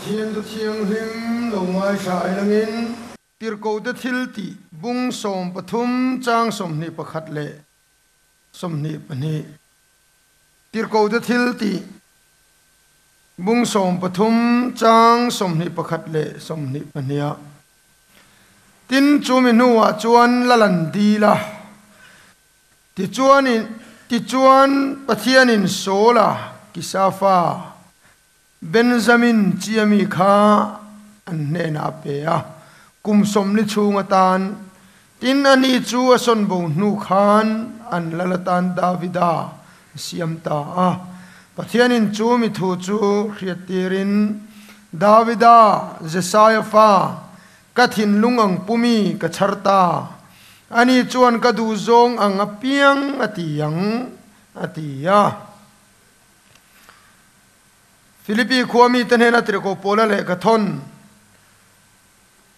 Pathian Thu Thianghlim lo ngaithla ai langin. Tirhkohte thiltih bung 13 chang 21 leh 22. Tirhkohte thiltih bung 13 chang 21 leh 22 ah. Tin, chumi hnuah chuan lal an dil a. Tichuan, tichuan Pathianin Saula Kisafa, Benjamin chia mi kha an hnenah a pe a, kum 40 chhung atan. Tin, ani chu a sawn bo hnu khan an lal atan Davida a siam ta a. Pathianin chu mi thu chu hriattirin, Davida, Jesaia fa, Ka thinlung ang pumi ka chhar ta, ani chuan ka duh zawng ang apiang a ti ang, a ti a. Philippi khua mite hnena tirhkoh Paula lehkha thawn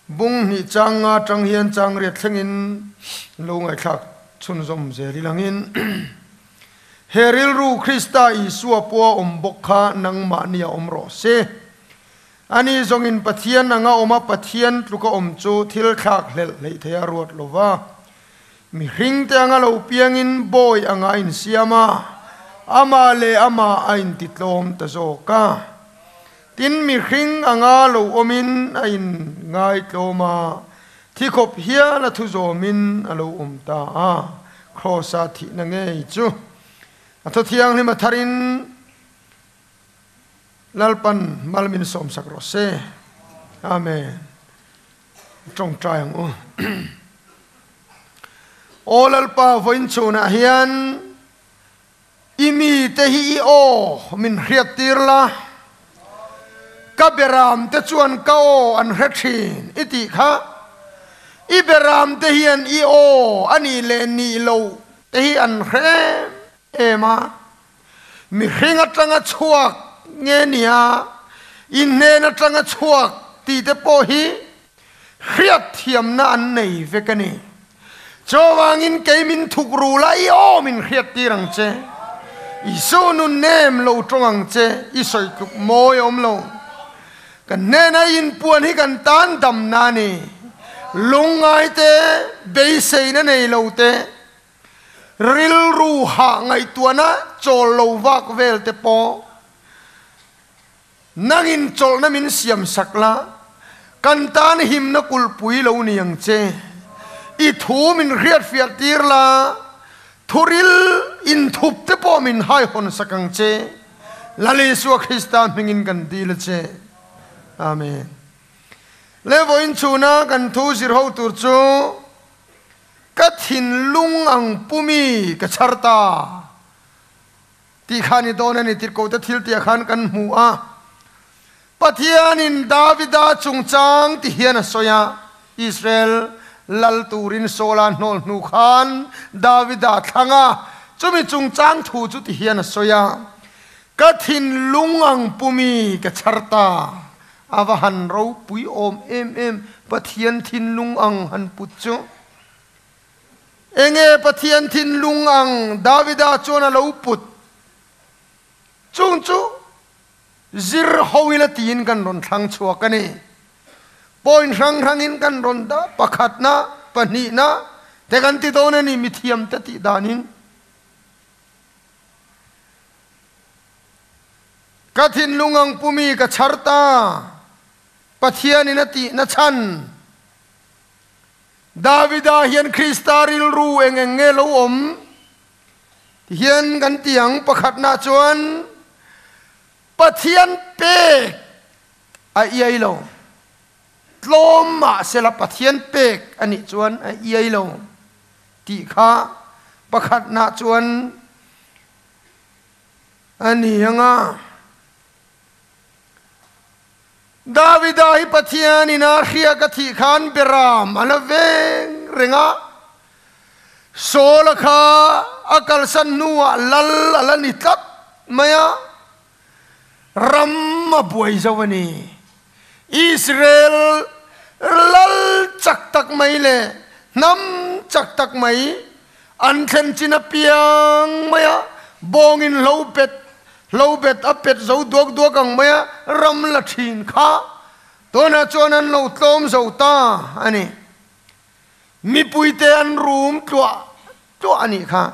bung hnih chang nga atang hian chang riat thlengin lo ngaihthlak chhunzawm zel i langin, He rilru Krista Isua pawha awm bawk kha nangmahni a awm rawh se. Ani zawngin Pathian anga awm a, Pathian tluka awm chu thil thlak hlelh hleih thei a ruat lo va. Mihringte anga lo piangin bawi anga a insiam a, amah leh amah a intitlawm ta zawk a. Tin, mihring anga lo awmin a inngaitlawm a, thi khawp hial a thu zawmin a lo awm ta a, Kraws-a thihna ngei chu a thaw thianghlim a tharin, Lalpan mal min sawmsak rawh se. Amen. Tawngtai ang u. Aw Lalpa vawiin chhunah hian i mite hi i aw min hriat tir la, ka beram te chuan ka aw an hre thin i tih kha. I beram te hian i aw a nih leh nih loh te hi an hre em em a. Mihring atanga chhuak nge nia, inhnen atanga chhuak tih te pawh hi hriatthiamna an nei vek a ni. Chuvangin kei min thuk ru la, i aw min hriattir ang che. Isu nun nem lo tawng ang che, i sawi tluk mawi a awm lo. Kan hnena inpuan hi kan tan damna a ni. Lungngai te, beiseina nei lo te, Rilru hah ngaihtuahna chawl lo vak vel te pawh nangin chawlhna min siam sak la, kan tan himna kulhpui lo ni ang che. I thu min hriatfiah tir la, thuril inthup te pawh min haihawn sak ang che. Lal Isua Krista hmingin kan dil a che. Amen. Le vawiin chhuna kan thu zir ho tur chu Ka thinlung ang pumi ka chhar ta tih kha ni dawn a ni tirhkohte thil tih ah khan kan hmu a. Pathianin Davida chungchang ti hian a sawi a, Israel lal turin Saula hnawl hnu khan Davida a thlang a, chumi chungchang thu chu ti hian a sawi a, Ka thinlung ang pumi ka chhar ta. A va han ropui awm em em Pathian thinlung ang han put chu. Enge Pathian thinlung ang Davida chuan a lo put? Chung chu zir ho ila tiin kan rawn thlang chhuak a ni. Point hrang hrangin kan rawn dah, pakhatna, pahnihna te kan ti dawn a ni mithiamte tih danin. Ka thinlung ang pumi ka chhar ta, Pathianin a tih na chhan. Davida hian Krista rilru eng eng nge lo awm? Tihian kan ti ang, pakhatna chuan Pathian pek a iai lo. Tlawm mahsela Pathian pek a nih chuan a iai lo tih kha pakhatna chuan A ni anga, Davida hi Pathianin a hria ka thih khan beram a la veng reng a, Saula kha a kalsan hnuah lal a la ni tlat mai a, ram a buai zo a ni. Israel lal chak tak mai leh hnam chak tak mai an thlen chin apiang mai a, bawngin hlo pet Hlo bet a pet zo duak duak ang mai a, ram la thin kha tunah chuan an lo tlawm zo ta a ni. Mipuite an rum tluah tluah a nih kha.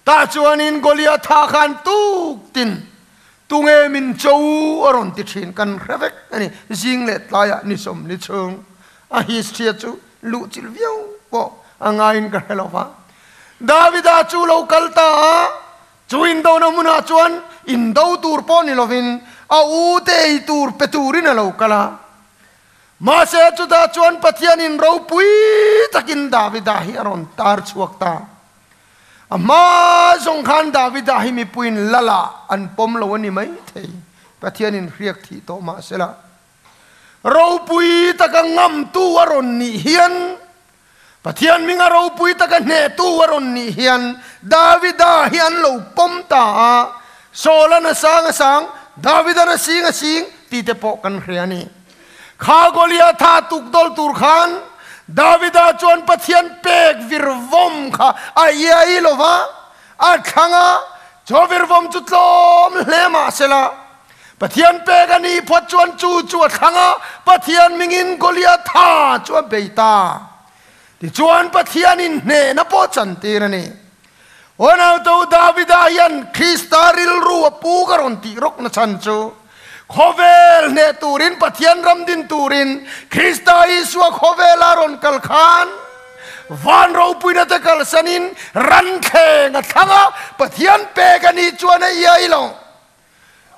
Tah chuanin Goliatha khan tuk tin tunge min cho a rawn ti thin kan hre vek a ni. Zing leh tlaiah ni sawmli chhung a history chu luh chilh viau pawh a ngaiin ka hre lo va. Davida chu lo kal ta a, chu indona hmunah chuan indo tur pawh ni lovin a ute ei tur pe turin a lo kal a. Mahse chutah chuan Pathianin ropui takin Davida hi a rawn tar chhuak ta. A hma zawng khan Davida hi mipuiin lala an pawm lo a ni maithei, Pathianin hriak thih tawh mah sela. Ropui taka ngamtu a rawn nih hian, Pathian hminga ropui taka hnehtu a rawn nih hian Davida hi an lo pawm ta a, Saul-an a sang a sang, David-an a sing a sing tih te pawh kan hria a ni. Kha Goliatha tukdawl tur khan Davida chuan Pathian pek virvawm kha a iai lo va, a thlang a, chu virvawm chu tlawm hle mah sela, Pathian pek a nih phawt chuan chu chu a thlang a, Pathian mingin Goliatha chu a bei ta. Tichuan Pathianin hnehna pawh chantir a ni. Unautu Davida hian Krista rilru a pu ka rawn tih rawkna chhan chu, khawvel hneh turin Pathian ram din turin Krista Isua khawvela rawn kal khan van ropuina te kalsanin ran thleng a thlang a, Pathian pek a nih chuan a iai lo.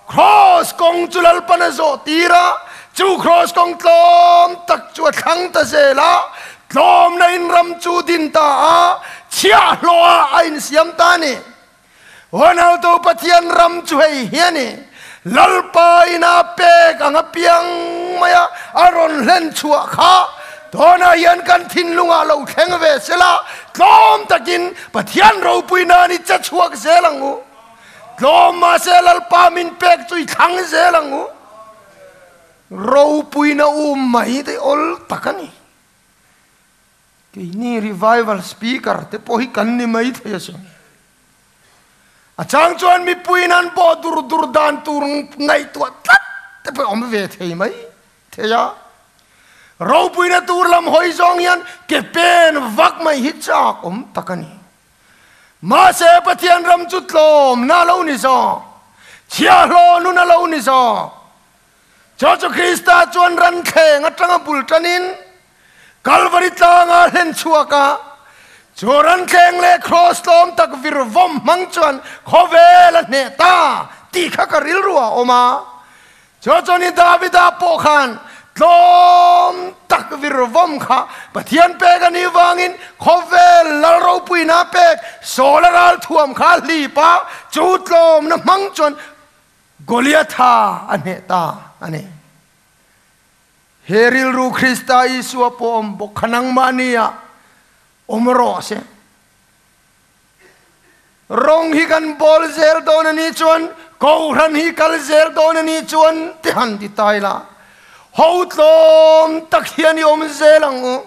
Kraws kawng chu Lalpan a zawh tir a, chu kraws kawng tlawm tak chu a thlang ta zel a, tlawmna in ram chu din ta a, chhiahhlawh ah a insiam ta a ni. Huanhautu Pathian ram chu hei hi a ni, Lalpa ina pek ang apiang mai a, a rawn hlen chhuah kha tunah hian kan thinlungah lo thleng ve sela, tlawm takin Pathian ropui nan i che chhuak zel ang u. Tlawm mahse Lalpa min pek chu i thlang zel ang u. Ropuina um mai te awl tak a ni. Keini revival speaker te pawh hi kan ni mai thei asin. A chang chuan mipuiin an bawh dur dur dan tur ngaihtuah tlat te pawh awm ve thei mai thei a. Ropuina tur lam hawi zawng hian ke pen vak mai hi chak awm tak a ni. Mahse Pathian ram chu tlawmna a lo ni zawk, chhiahhlawh nun a lo ni zawk. Chu chu Krista chuan ranthleng atanga bul tanin Kalvari tlanga hlen chhuak a, chu ranthleng leh kraws tlawm tak vir vawm hmang chuan khawvel a hneh ta tih kha ka rilru a awm a. Chu chuan i Davida pawh khan tlawm tak virvawm kha Pathian pek a nih vangin khawvel lal ropuina pek Saul-a ralthuam kha a hlip a, chu tlawmna hmang chuan Goliatha a hneh ta a ni. He rilru Krista Isua pawh awm bawk kha nangmahnia awm rawh se. Rawng hi kan bawl zel dawn a nih chuan, Kohhran hi kal zel dawn a nih chuan ti han ti ta ila, ho tlawm tak hian i awm zel ang u.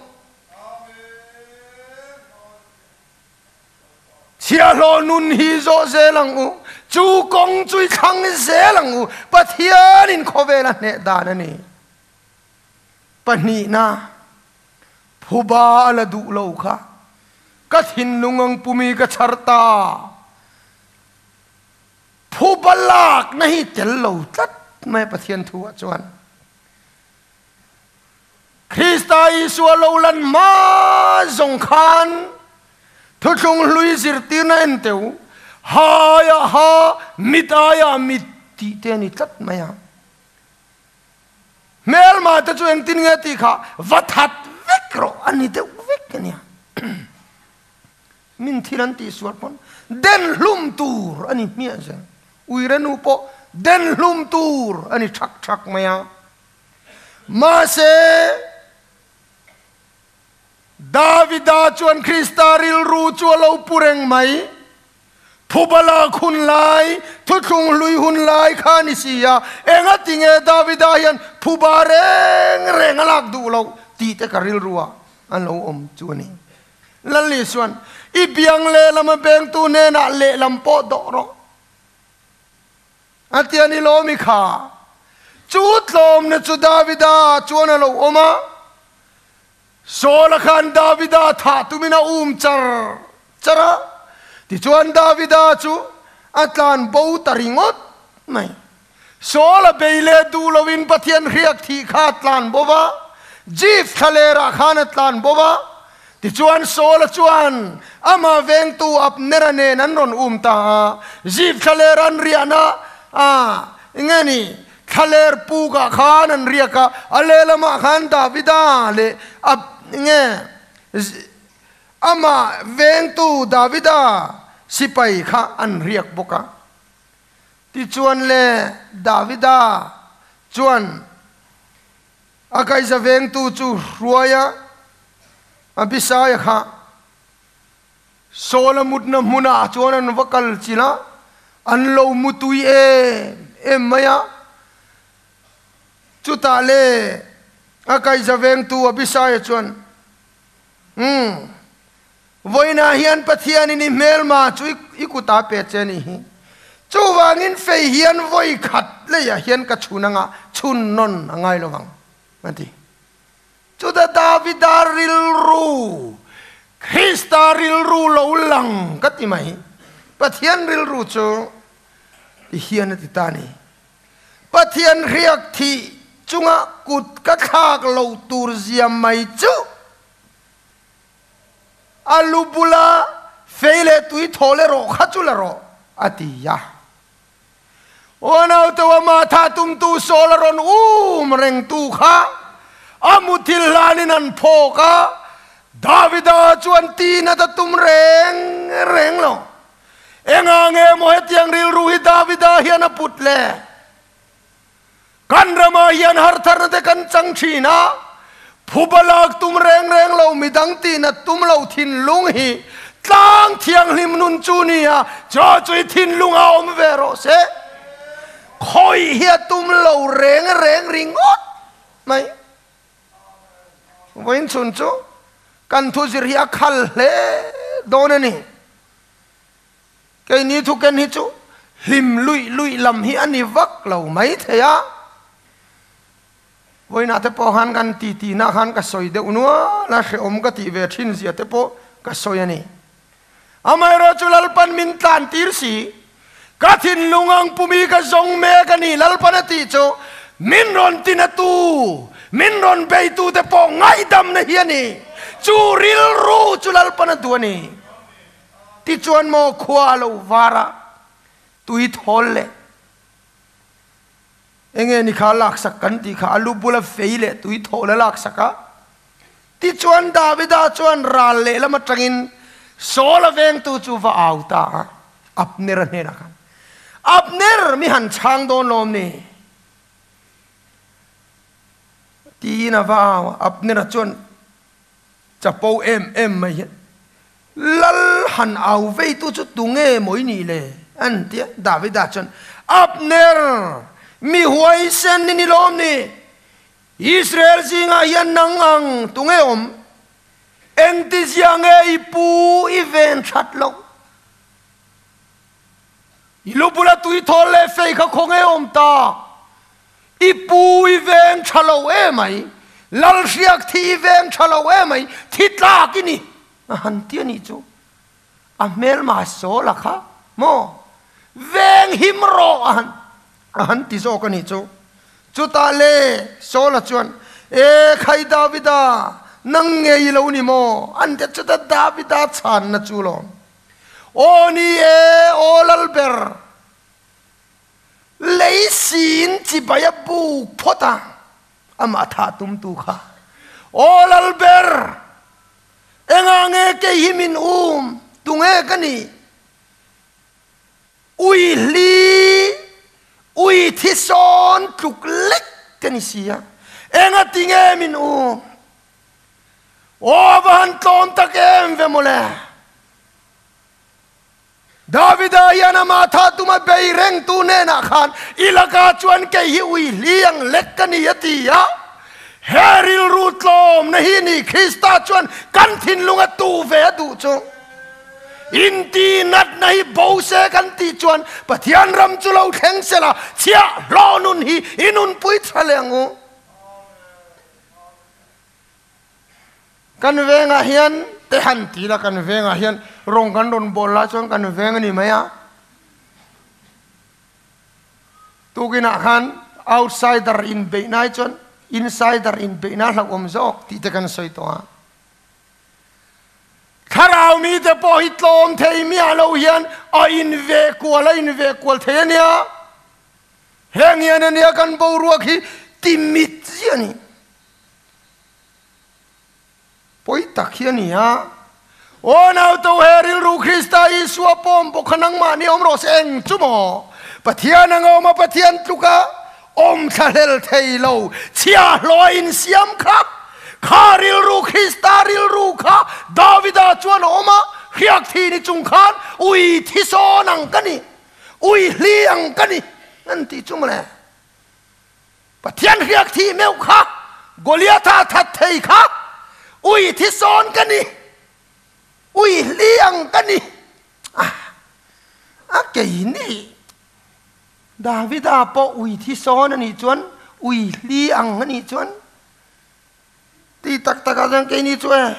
Chhiahhlawh nun hi zawh zel ang u. Chu kawng chu i thlang zel ang u. Pathianin khawvel a hneh dan a ni. Pahnihna. Phuba a la duh lo kha ka thinlung ang pumi ka chhar ta. Phuba lakna hi tel lo tlat mai Pathian thu ah chuan. Krista Isua lo lan hma zawng khan thuthlung hlui zirtirna en teu, Haiah ha, mit aiah mit tih te a ni tlat mai a. Hmelma te chu engtin nge tih kha va that vek rawh a ni deuh vek a nia. Min thil an tih sual pawn den hlum tur a ni hmiah zel. Uire nu pawh den hlum tur a ni thak thak mai a. Mahse, Davida chuan Krista rilru chu a lo pu reng mai. Phubalak hun lai, thuthlung hlui hun lai kha a ni si a, engati nge Davida hian phuba reng reng a lak duh loh tih te ka rilru ah an lo awm chu a ni. Lalni chuan, I biang lehlam a bengtu hnenah lehlam pawh dawh rawh. A ti a ni lawmi kha. Chu tlawmna chu Davida chuan a lo awm a. Saul-a khan Davida thah tumin a um char char a, tichuan Davida chu a tlan bo ta ringawt mai. Saul-a bei leh duh loin Pathian hriak thih kha a tlan bo va, Jif thlalerah khan a tlan bo va. Tichuan Saul-a chuan amah vengtu Abner-a nen an rawn um ta a, Jif thlaler an riahna a nge ni? Thlaler pukah khan an riak a, a lehlamah khan Davida leh Ab nge amah vengtu Davida sipai kha an riak bawk a. Tichuan le Davida chuan a kaihza vengtu chu hruai a, Abisai kha Saul a mutna hmunah chuan an va kal chilh a, an lo mu tui em em mai a. Chutah le a kaihza vengtu Abisai chuan, Umm, vawiinah hian Pathianin i hmelma chu i kutah a pe che a nih hi. Chuvangin fei hian vawi khat leiah hian ka chhun anga chhun nawn a ngai lo vang, a ti. Chuta Davida rilru, Krista rilru lo lang ka ti mai. Pathian rilru chu ti hian a ti ta a ni. Pathian hriak thih chunga kut ka thlak lo tur zia mai chu a lu bula fei leh tui thaw le rawh kha chu la rawh a ti a. Aw naute ama tha tumtu Saul a rawn um rengtu kha a muthil hlanin an phawk a, Davida chuan ti nat a tum reng reng lo. Engah nge maw hetiang rilru hi Davida hian a put le? Kan ramah hian hartharna te kan chang thin a, phuba lak tum reng reng lo, midang tihnat tum lo thinlung hi tlang thianghlim nun chu ni a, chaw chu i thinlung a awm ve rawh se. Khawih hi a tum lo reng reng ringawt mai. Vawiin chhun chu kan thuzir hi a khal hle dawn a ni. Keini thuken hi chu hlim luih luih lam hi a ni vak lo mai thei a, vawiinah te pawh khan kan titi nah khan ka sawi deuh nual a, hrehawm ka tih ve thin zia te pawh ka sawi a ni. Amaherawhchu Lalpan min tlan tir si, ka thinlung ang pumi ka zawng mek a ni, Lalpan a tih chu min rawn tinatu, min rawn beitu te pawh ngaihdamna hi a ni, chu rilru chu Lalpan a duh a ni. Tichuan maw khua a lo var a, tui thawl leh enge ni kha laksak kan tih kha a lu bula fei leh tui thawl a laksak a. Tichuan Davida chuan ral lehlam atangin Saul a vengtu chu va au ta a, Abner a hnenah khan, Abner, mi han chhang dawn lawm ni? Tiin a va au a, Abner-a chuan Chapo em em mai hian Lal han au veitu chu tunge maw i nih le? an ti a. Davida chuan, Abner, mi huaisen i ni lawm ni? Israel zingah hian nang ang tunge awm? Engtizia nge i pu i ven that loh? I lu bula tui thawl leh fei kha khawnge awm ta? I pu i veng tha lo emai, lal hriak thi i veng tha lo emai, thi tlak i ni a han ti a nih chu. A hmelma sawl a kha maw? Veng him rawh a han a han ti zawk a nih chu. Chutah le Sawla chuan, E khai Davida, nang ngei i lo ni maw? An ti a, chutah Davida chhanna chu lawm. Aw ni e, aw Lalber! Lei siin chibai a buk phawt a, amah thah tumtu kha, Aw Lalber! Engah nge kei hi min um? Tunge ka nih? Ui hli, ui thi sawn tluk lek ka ni si a, engati nge min um? Aw va han tlawm tak em ve mawle! Davida hian amah tha tuma bei rengtu hnenah khan, I lakah chuan kei hi ui hli ang lek ka ni a ti a. He rilru tlawmna hi ni Krista chuan kan thinlunga tu ve a duh chu. Inti natna hi bo se kan tih chuan Pathian ram chu lo thleng sela chhiahhlawh nun hi i nunpui tha leh ang u. Kan vengah hian te han ti la, kan vengah hian rawng kan rawn bawl lai chuan kan veng a ni mai a. Tukinah khan outsider inbeihna ai chuan insider inbeihna hlauhawm zawk tih te kan sawi tawh a. Thlarau mite pawh hi tlawm thei miah lo hian a inveh kual a inveh kual thei a nia. Heng hian a nia kan boruak hi timit ziah a ni. Pawi tak hi a ni a. Aw nauto he rilru Krista Isua pawm bawk kha nangmah ni awm rawh se eng chu maw? Pathian anga awm a Pathian tluka awm thlahlel thei lo chhiahhlawh a insiam kha kha rilru Krista rilru kha Davida chuan a awm a, hriak thi ni chung khan ui thi sawn ang ka ni, ui hli ang ka ni an tih chu mawle. Pathian hriak thih meuh kha Goliatha that thei kha ui thi sawn ka ni, ui hli ang ka ni. Ah, a kei ni. Davida pawh ui thi sawn a nih chuan ui hli ang a nih chuan ti tak tak ah chuan kei ni chu e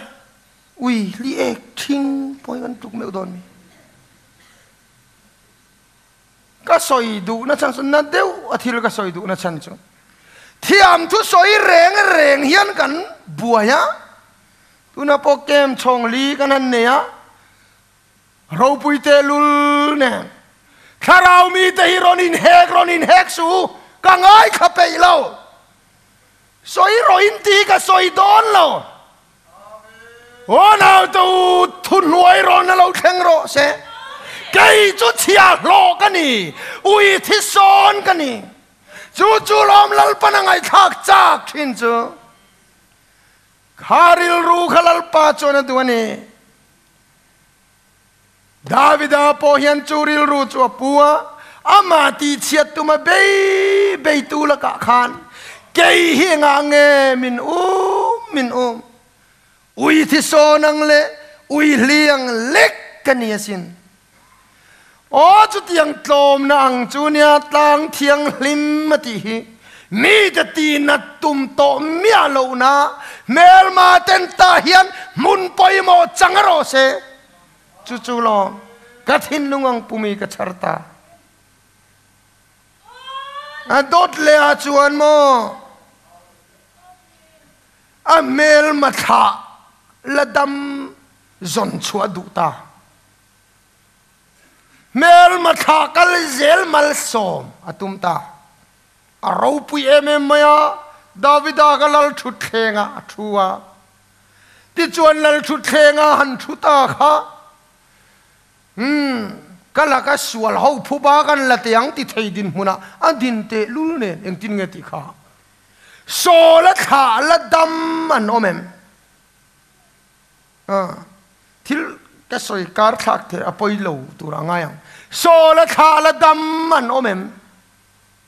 ui hli ek ṭhing pawh hi kan tluk meuh dawn mi. Ka sawi duhna chhan chu na deuh a thil ka sawi duhna chhan chu thiam thu sawi reng reng hian kan buai a, tuna pawh camp chhawng li kan han nei a, ropui te lul nen thlarau mite hi rawn inhek rawn inhek suh u, ka ngaithla peih lo, sawi rawh in tih ka sawi dawn lo. Aw naute u, thuhnuai rawn a lo thleng rawh se. Kei chu chhiahhlawh ka ni, ui thi sawn ka ni. Chu chu lawm Lalpan a ngaihthlak chak thin chu. Kha rilru kha Lalpa chuan a duh a ni. Davida pawh hian chu rilru chu a pu a, amah tihchhiat tuma bei beitu lakah khan kei hi engah nge min um min um? Ui thisawn ang leh ui hli ang lek ka ni asin. Aw chutiang tlawmna ang chu nia tlang thianghlim a tih hi mite tihnat tum tawh miah lohna hmelma ten tah hian hmun pawimawh chang a rawh se. Chu chu lawm ka thinlung ang pumi ka chhar ta. A dawt leh ah chuan maw a hmelma thlah la dam zawn chhuah duh ta. Hmelma thlah kal zel malsawm a tum ta. A ropui em em mai a, Davida ka lal thutthleng ah a thu a. Tichuan lal thutthleng ah han thu ta kha, Umm, ka laka sual ho phuba kan la teh ang ti thei dinhmunah a din tehlul nen engtin nge tih kha Saul a thlah la dam an awm em? Thil ka sawi kar thlak thei a pawi lo tur a ngai ang. Saul a thlah la dam an awm em?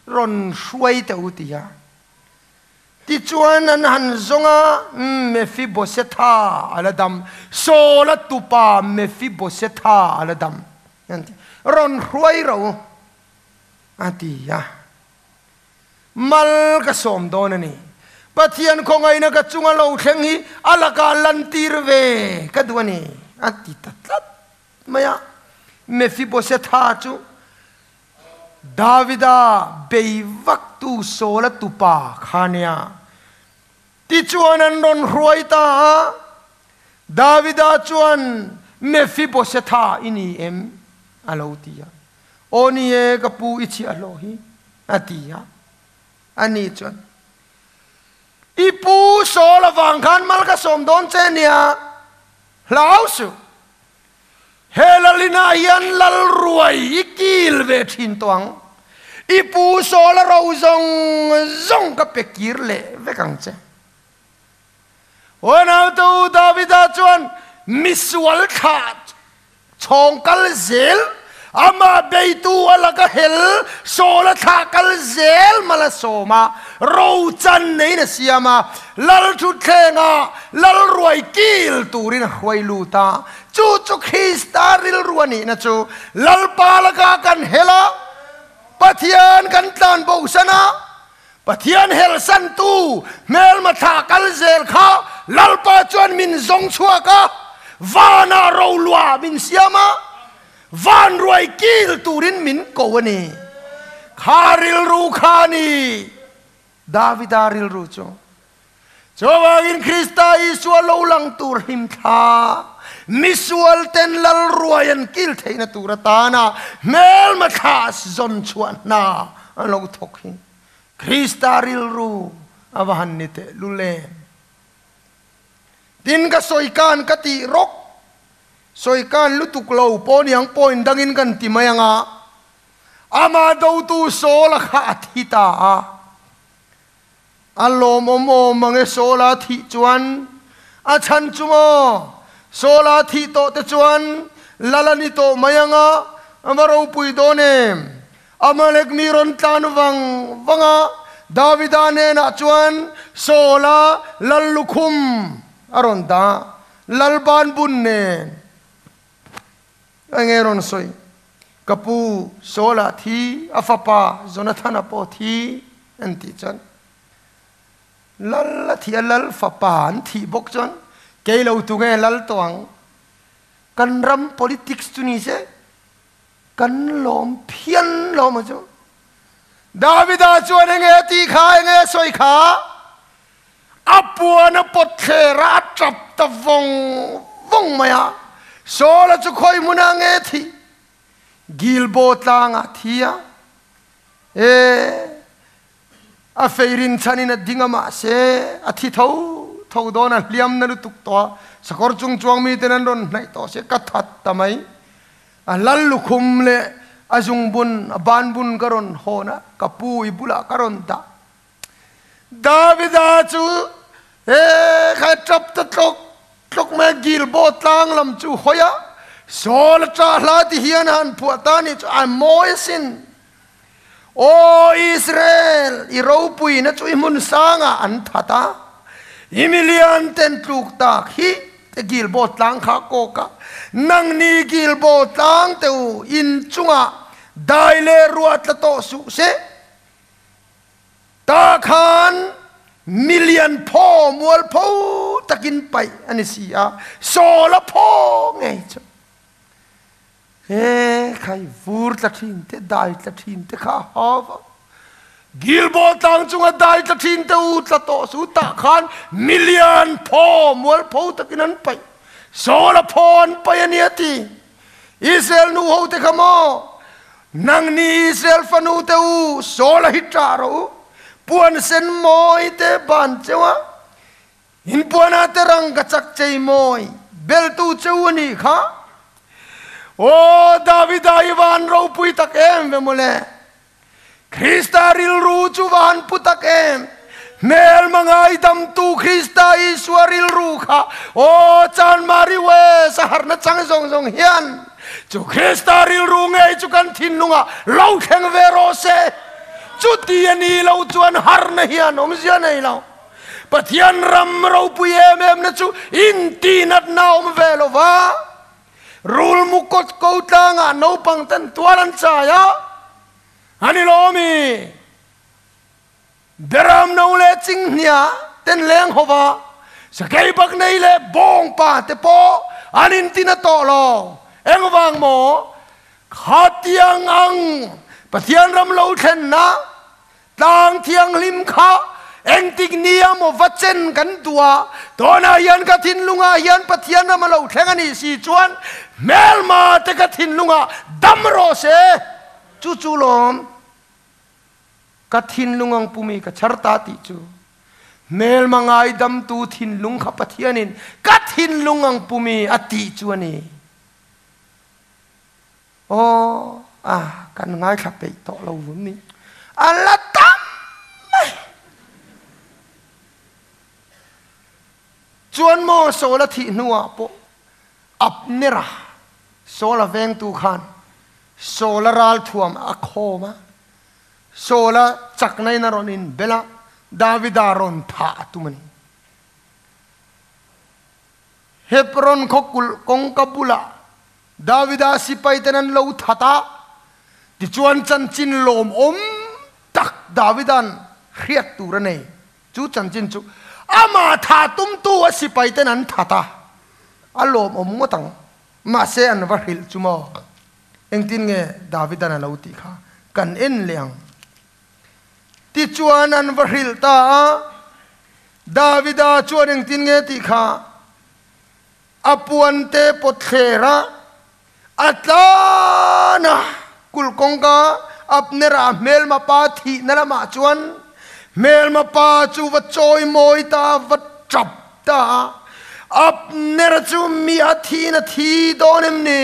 Rawn hruai teh u ti a. Tichuan an han zawng a, Mephibosetha a la dam. Saul a tupa Mephibosetha a la dam. An ti. Rawn hruai ro u a ti a. Mal ka sawm dawn a ni. Pathian khawngaihna ka chunga lo thleng hi a lakah lantir ve ka duh a ni, a ti ta tlat mai a. Mephibosetha chu Davida bei vaktu Saula tupa kha nia. Tichuan an rawn hruai ta a, Davida chuan, Mephibosetha i ni em? a lo ti a. Aw ni e, ka pu i chhiahhlawh hi, a ti a. Ani chuan, I pu Saul avang khan mal ka sawm dawn che nia, hlau suh. He lalinah hian lal ruai i kil ve thin tawh ang. I pu Saul a ro zawng zawng ka pe kir leh vek ang che. Aw nautu Davida chuan misual thlah chhawng kal zel Amah beitu a laka hel sawl a thlah kal zel mal a sawm a, rochan neiin a siam a, lal thutthlengah lal ruai kil turin a hruai lut a. Chu chu Krista rilru a nihna chu Lalpa laka kan hel a, Pathian kan tlan bosan a, Pathian helsantu hmelma thlah kal zel kha Lalpa chuan min zawng chhuak a, vanah roluah min siam a, van ruai kil turin min ko a ni. Kha rilru kha a ni Davida rilru chu. Chuvangin Krista Isua lo lang tur hlimthla, misual ten lal ruai an kil theihna tur atana hmelma thlah zawn chhuah hna an lo thawk hi Krista rilru a va han ni teh lul em? Tin ka sawi kan ka tih rawk, sawi kan lutuk lo pawh niang point dangin kan ti mai anga amah dotu Saul-a kha a thi ta a. A lawmawm awm mang e Saula thih chuan a chhan chu maw? Saula thih tawh te chuan lal a ni tawh mai ang a, a va ropui dawn em? Amalek mi rawn tlan vang vang a, Davida hnenah chuan Saula lal lukhum a rawn dah, lal ban bun nen. Enge rawn sawi? Ka pu Saul-a thi, a fapa Jonathan-a pawh thi an tih chuan Lal a thih a, Lal fapa an thih bawk chuan kei lo tu nge Lal tawh ang? Kan ram politics chu ni se kan lawm phian lo maw chu? Davida chuan enge a tih kha, enge a sawi kha? A puan a pawt thler a, a tap ta vawng vawng mai a. Saul-a chu khawi hmunah nge thih? Gilboa tlangah thi a. E, a fei rinchhanin a ding a mahse a thi tho tho dawn a, hliam na lutuk tawh a. Sakawr chung chuang miten an rawn hnaih tawh se ka that ta mai. A lal lukhum leh a zungbun, a banbun ka rawn hawn a, ka pu i bulah ka rawn dah. Davida chu he kha ṭap ta tlawk tlawk mai a, Gilboa tlang lam chu hawi a, Saul a ṭah hla ti hian a han phuah ta nih chu a mawi asin. Aw Israel, i ropuina chu i hmun sangah an that a, i milian ten tluk tak hi te Gilboa tlang kha a kawk a, nangni Gilboa tlang te u in chungah dai leh ruah tla tawh suh se. Ta khan milian phaw mualpho takin paih a ni si a, Saul a phaw ngei chu. He khai vur tla thin te, dai tla thin te kha a hau va. Gilboa tlang chunga dai tla thin te u tla tawh su tah khan milian phaw mualpho takin an paih. Saul a phaw an paih a ni a ti. Israel nu ho te kha maw, Nangni Israel fanu te u, Saul a hi ṭah rawh u, puan sen mawi te ban cheu a, in puan ah te rang ka chak chei mawi beltu cheu a nih kha. Aw Davida i van ropui tak em ve mawle! Krista rilru chu va han pu tak em! Hmelma ngaidamtu Krista Isua rilru kha aw Chanmari West a harhna chang zawng zawng hian chu Krista rilru ngei chu kan thinlungah lo thleng ve rawh se. Chuti a ni lo chuan harhna hian awmzia nei lo. Pathian ram ropui em em na chu intihnatna awm ve lo va. Rul mu kawt ko tlangah naupang ten tual an chai a, an i lawm i, Beram no leh chinghnia ten leng ho va, sakei bak nei leh bawngpa te pawh an intin a tawh lo. Engvang maw? Khatiang ang Pathian ram lo thlenna Tlang thianghlim kha engtik ni a maw va chen kan duh a, tunah hian ka thinlungah hian Pathian ram a lo thleng a nih si chuan hmelma te ka thinlungah dam rawh se. Chu chu lawm ka thinlung ang pumi ka chhar ta tih chu. Hmelma ngaidamtu thinlung kha Pathianin ka thinlung ang pumi a tih chu a ni. Aw a kan ngaithla peih tawh lo vun ni a la tam mai. Chuan maw Saul a thih hnuah pawh Abner-a Saul a vengtu khan Saul-a ralthuam a khawm a, Saul-a chakna in a rawn inbel a, Davida rawn thah a tum a ni. Hebron khaw kulh kawngka bulah Davida sipaiten an lo that a, tichuan chanchin lawmawm tak Davida'n hriat tur a nei. Chu chanchin chu amah thah tumtu a sipaiten an that a, a lawmawm ngawt ang. Mahse an va hrilh chu maw? Engtin nge Davida'n a lo tih kha kan en leh ang. Tichuan an va hrilh ta a, Davida chuan engtin nge tih kha a puante pawtthler a, a tlan a, kulh kawngka Abner-a hmelma pa thihna lamah chuan hmelma pa chu va chawi mawi ta a, va tap ta a, Abner chu mi a thiin a thi dawn em ni?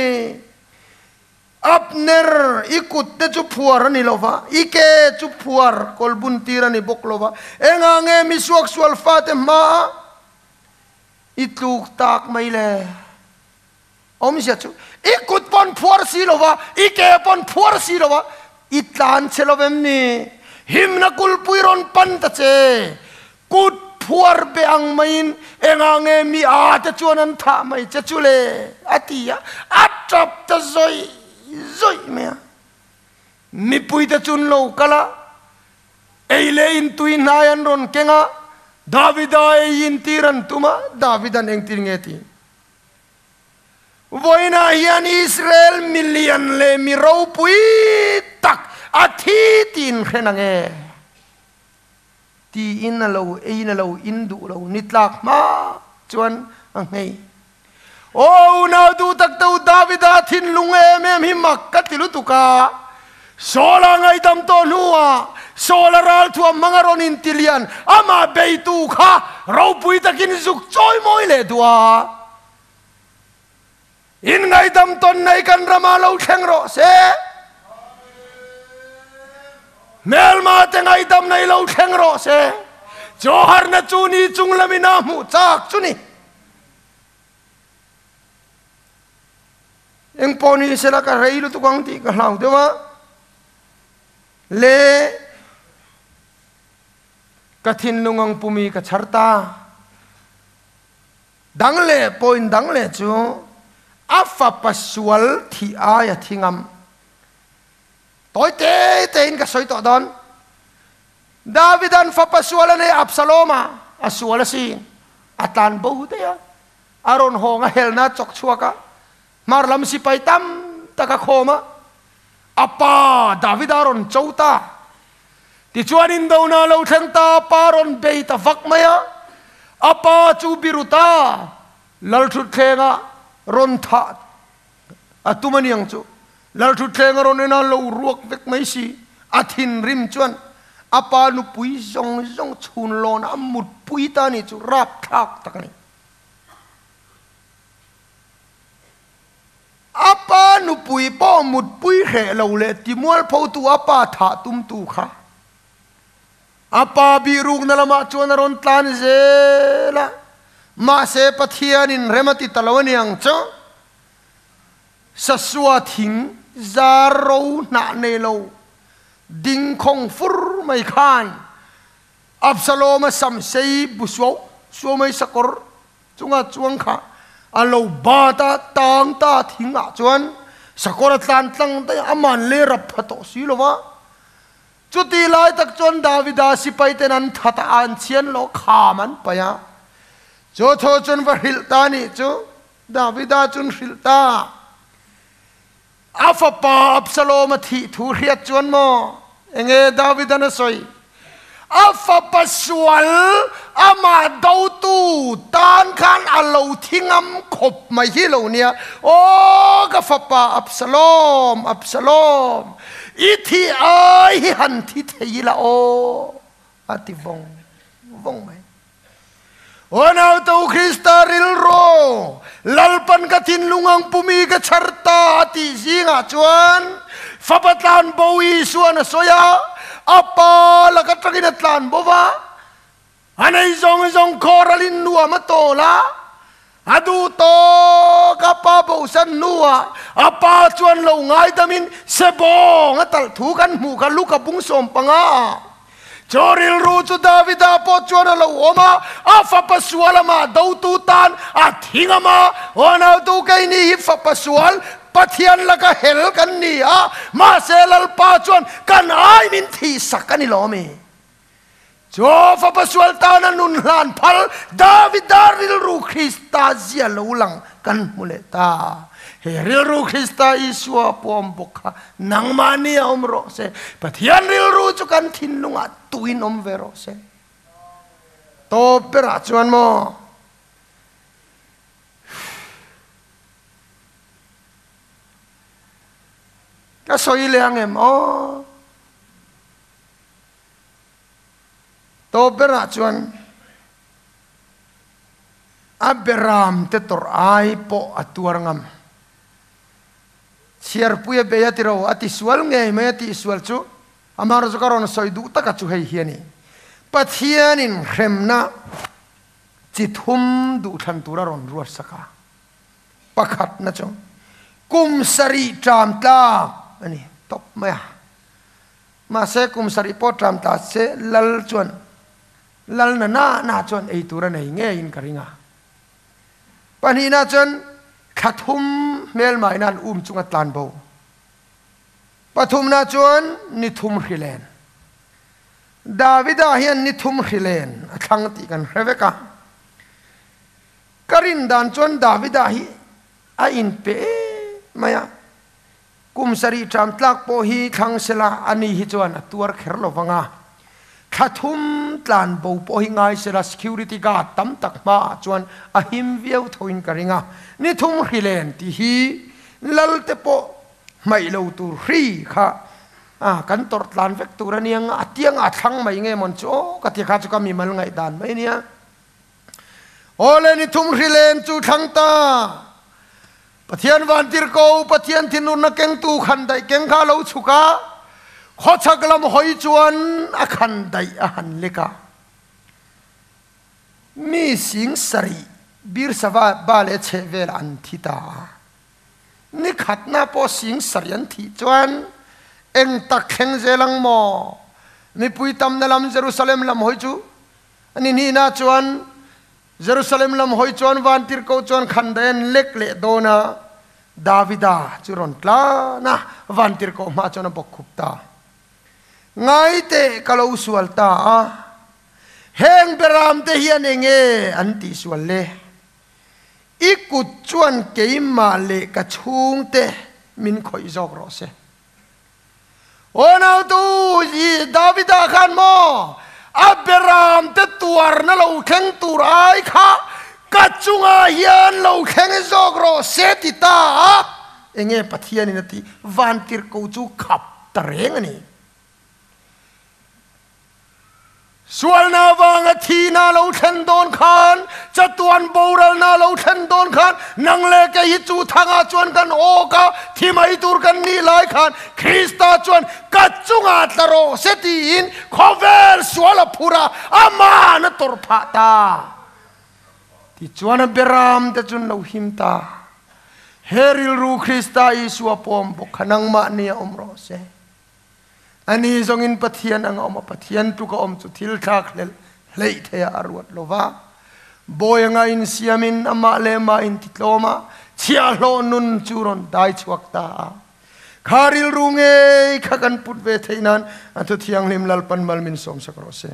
Abner, i kut te chu phuar a ni lo va, i ke chu phuar kawlbun tir a ni bawk lo va, engah nge mi suaksual fate hmaa i tluk tak mai le? Awmzia chu, i kut pawn phuar si lo va, i ke pawn phuar si lo va, i tlan che lo vem ni? Himna kulpui rawn pan ta che, Kut phuar be ang maiin engah nge mi a te chuan an thah mai che chu le? a ti a, a tap ta zawih zawih mai a. Mipui te chu an lo kal a, ei leh in tui hnai an rawn keng a, Davida ei in tir an tum a, Davida'n engtin nge ti? Vawiinah hian Israel milian leh mi ropui tak a thi tiin hre nange? Tiin a lo eiin a lo in duh lo ni tlak hma chuan a nghei. Aw unau duh tak te u Davida thinlung em em hi mak ka ti lutuk a, Saul-a ngaihdam tawh hnuah Saul-a ralthuam hmang a rawn inti lian amah beitu kha ropui takin zuk chawi mawi leh duh a. In ngaihdam tawn nei kan ramah lo thleng rawh se. Hmelma te ngaihdam nei lo thleng rawh se. Chawharna chu ni chung lamin a hmuh chak chu ni. Eng pawh ni sela ka rei lutuk ang tih ka hlau deuh a. Le ka thinlung ang pumi ka chhar ta. Dang leh point dang leh chu a fapa sual thih ai a thi ngam. Tawi te tein ka sawi tawh dawn. Davidan fapa sual a nei Absaloma a sual a si. A tlan bo daih a. A rawn hawng a helna chawk chhuak a. Hmar lam sipai tam tak a khawm a. A pa Davida rawn cho ta. Tichuan indona lo thleng ta, a pa rawn bei ta vak mai a. A pa chu biru ta, Lalthutthlengah rawn thah a tum a niang chu. Lalthutthleng a rawn en a, lo ruak vek mai si. A thinrim chuan a pa nupui zawng zawng chhun lawnah a mutpui ta a ni chu rapthlak tak a ni. A pa nupui pawh mutpui hreh lo leh timualphotu a pa thah tumtu kha a pa bihrukna lamah chuan a rawn tlan zel a, mahse Pathianin rem a ti ta lo aniang chu Sasua thing zar ro hnah nei lo ding khawng fur mai khan Absalom-a sam sei bu suau suau mai sakawr Chunga chuang kha a lo bat a, tang ta thing ah chuan sakawr a tlan tlang daih a, aman le rap pha tawh si lo va. Chuti lai tak chuan Davida sipai ten an that a, an chhian lo kham an paih a. Chu thaw chuan va hrilh ta nih chu, Davida chun hrilh ta. A fapa Absalom a thih thu hriat chuan maw enge Davidan a sawi? A fapa sual amah dotu tan khan a lo thi ngam khawp mai hi lo nia. Aw ka fapa Absalom, Absalom, i thih ai hi han thi thei ila aw, a ti vawng vawng mai. Aw nauto Krista rilru, Lalpan ka thinlung ang pumi ka chhar ta a tih zingah chuan fapa tlan bo Isuan a sawi a, a pa laka tangin a tlan bo va, a nei zawng zawng khawralin nuam a tawl a. A duh tawk a pa bosan hnuah a pa chuan lo ngaidamin sebawng a talh thu kan hmuh kha Luka bung 15 ah. Chu rilru chu Davida pawh chuan a lo awm a, a fapa sual amah dotu tan a thi ngam a, Aw keini hi fapa sual Pathian laka hel kan ni a, mahse Lalpa chuan kan ai min thihsak a ni lo ami? Chu fapa sual tana nun hlan phal Davida rilru Krista zia lo lang kan hmu leh ta. He rilru Krista Isua pawm bawk kha nangmahni a awm rawh se. Pathian rilru chu kan thinlungah tuin awm ve rawh se. Tawp berah chuan maw? Ka sawi leh ang em aw? Tawp berah chuan a beram te tawrh ai pawh a tuar ngam. Chhiarpui a bei a ti ro, a ti sual ngei mai a tih sual chu amaherawh chu ka rawn sawi duh taka chu hei hi a ni. Pathianin hremna chi thum duhthlan tur a rawn ruat sak a. Pakhatna chu kum sarih ṭam tlak a ni tawp mai a. Mahse, kum sarih pawh ṭam ta se Lal chuan Lal na na na chuan ei tur a nei ngeiin ka ring a. Pahnihna chuan thla thum hmelmaina an um chunga tlan bo. Pathumna chuan ni thum hrilen. Davida hian ni thum hrilen a thlang tih kan hre vek a. Ka rin dan chuan Davida hi a inpe em mai a. Kum sarih ṭam tlak pawh hi thlang sela a ni hi chuan a tuar kher lo vang a. Thla thum tlan bo pawh hi ngai sela security guard tam tak hmaah chuan a him viau thoin ka ring a. Ni thum hrilen tih hi lal te pawh hmaih lo tur hri kha a kan tawrh tlan vek tur a nia nga a tianga a thlang mai nge mawn chu aw ka ti kha chu ka mimal ngaihdan mai a nia. Awle ni thum hrilen chu thlang ta. Pathian vantir ko, Pathian thinurna kengtu khandaih keng kha a lo chhuk a, khawchhak lam hawi chuan a khandaih a han lek a. Mi sing sarih Birsava ba leh chhehvel an thi ta a. Ni khatna pawh sing sarih an thih chuan eng tak thleng zel ang maw? Mipui tamna lam Jerusalem lam hawi chu ni hnihna chuan Jerusalem lam hawi chuan vantirhkoh chuan khandaih an lek leh dawn a, Davida chu rawn tlan a, vantirhkoh hma chuan a bawk khup ta. Ngaiteh ka lo sual ta a, heng beramte hian enge an tihsual le? I kut chuan keimah leh ka chhungte min khawih zawk rawh se. Aw nautu, i Davida khan maw a beramte tuarna lo thleng tur ai kha ka chungah hian lo thleng zawk rawh se ti ta a, enge Pathianin a tih vantirhkoh chu khap ta reng a ni. Sualna avanga thihna lo thlen dawn khan, chatuan boralna lo thlen dawn khan, nang leh kei hi chu thangah chuan kan awk a, thi mai tur kan nih lai khan Krista chuan ka chungah tla rawh se tiin khawvel sual a phur a, ama'n a tawrh phah ta. Tichuan a beram te chu an lo him ta. He rilru Krista Isua pawm bawk kha nangmahni a awm rawh se. Ani zongin Pathian anga awm a, Pathian tluk a awm chu thil thlak hlelh hleih theiah a ruat lo va. Bawi anga insiamin amah leh amah intitlawm a, chhiahhlawh nun chu rawn dai chhuak ta a. Kha rilru ngei kha kan put ve theih nan a Thuthianghlim Lalpan mal min sawmsak rawh se.